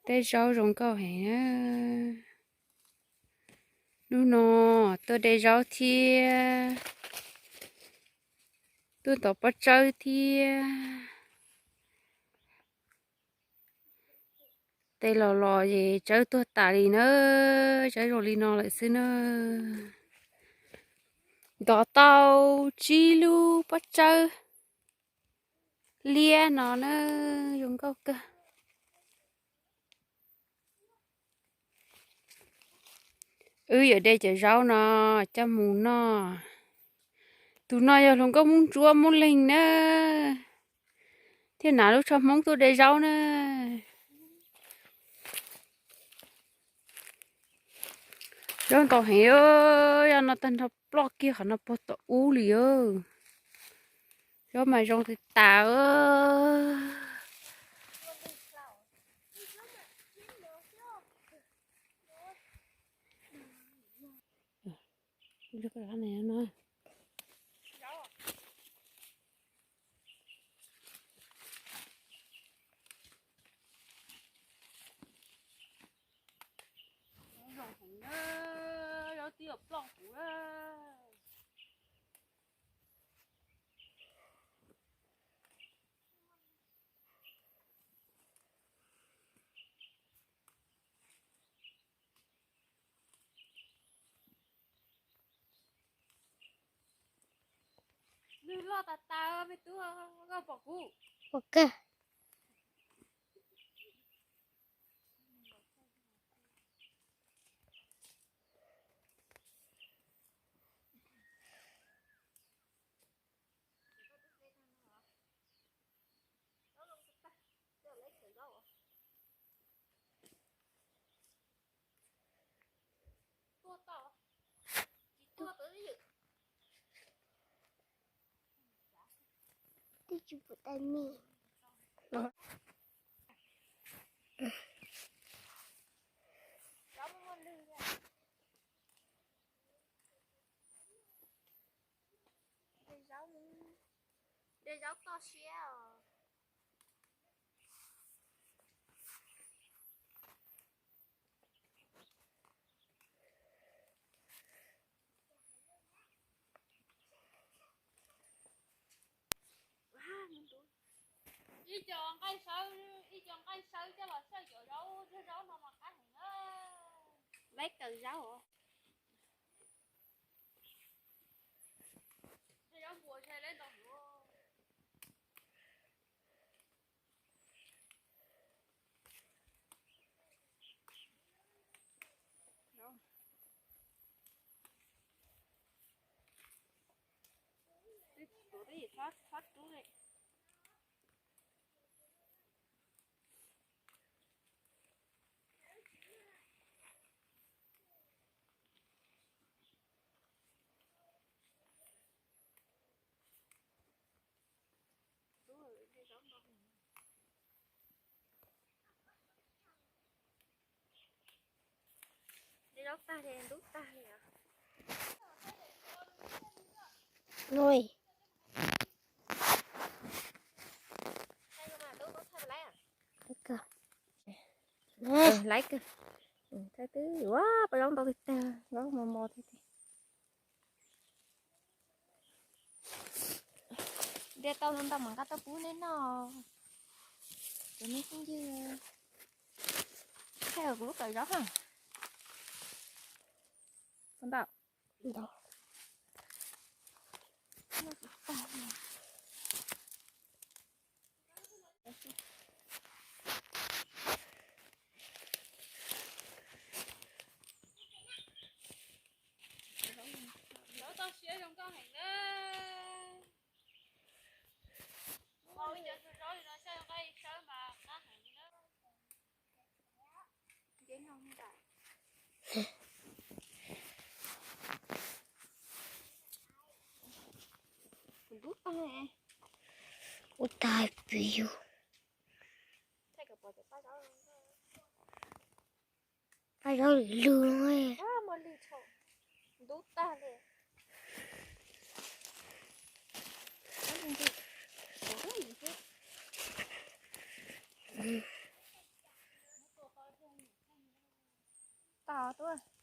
Tej zaub zoo nkauj heev na. Hnub no tuaj de zaub thiab, tuaj tov pob tsawb thiab. Tej los los ces tsawb tuag tas li na, tsawb zoo li no lawm xwb na. Ntov tau tsib lub pob tsawb liab no na, zoo nkauj kawg. Wb yuav de cov zaub no coj mus noj. Tus no yog hluas nkauj Hmoob Ntsuab Hmoob Leeg na, thiaj hnav lub tsho Hmoob tuaj de zaub na. Zaub ntau heev, yog no tag nrho ploj kiag qhov no puag tom ub li. Zaub mas zoo tas tas. Zaub heev na, zaub twb yuav ploj kuv lawm. Nws loj tas tas me tub, koj pom kuv. Twb tsis pum tais me. De zaub toj siab os. Ib co nqaij sawb, ib co nqaij sawb coj los xyaw cov zaub, cov zaub no mas qab heev na. Laib kaws zaub os. Cov zaub npua sai laib ntau heev. Twb tuav twb yim txhob rub li. Ntub tag li, ntub tag li os. Nuj. Laib kawg. Laib kawg. Thaij twb, ua, pom zaub ntau tiag tiag, zaub mos mos tiag tiag. De tau ntau ntau mas nqa tuaj pub neb noj. Cov me phooj ywg, thaij kuv lub kawm zaub ha. Ntau. Zaub toj siab zoo nkauj heev na. Muaj cov zaub li no xyaw nqaij sawb mas qab heev li na. Ntub tag, ua tag pib yus. Paj zaub lwg lwg no. Ntub tag li. tos tuaj.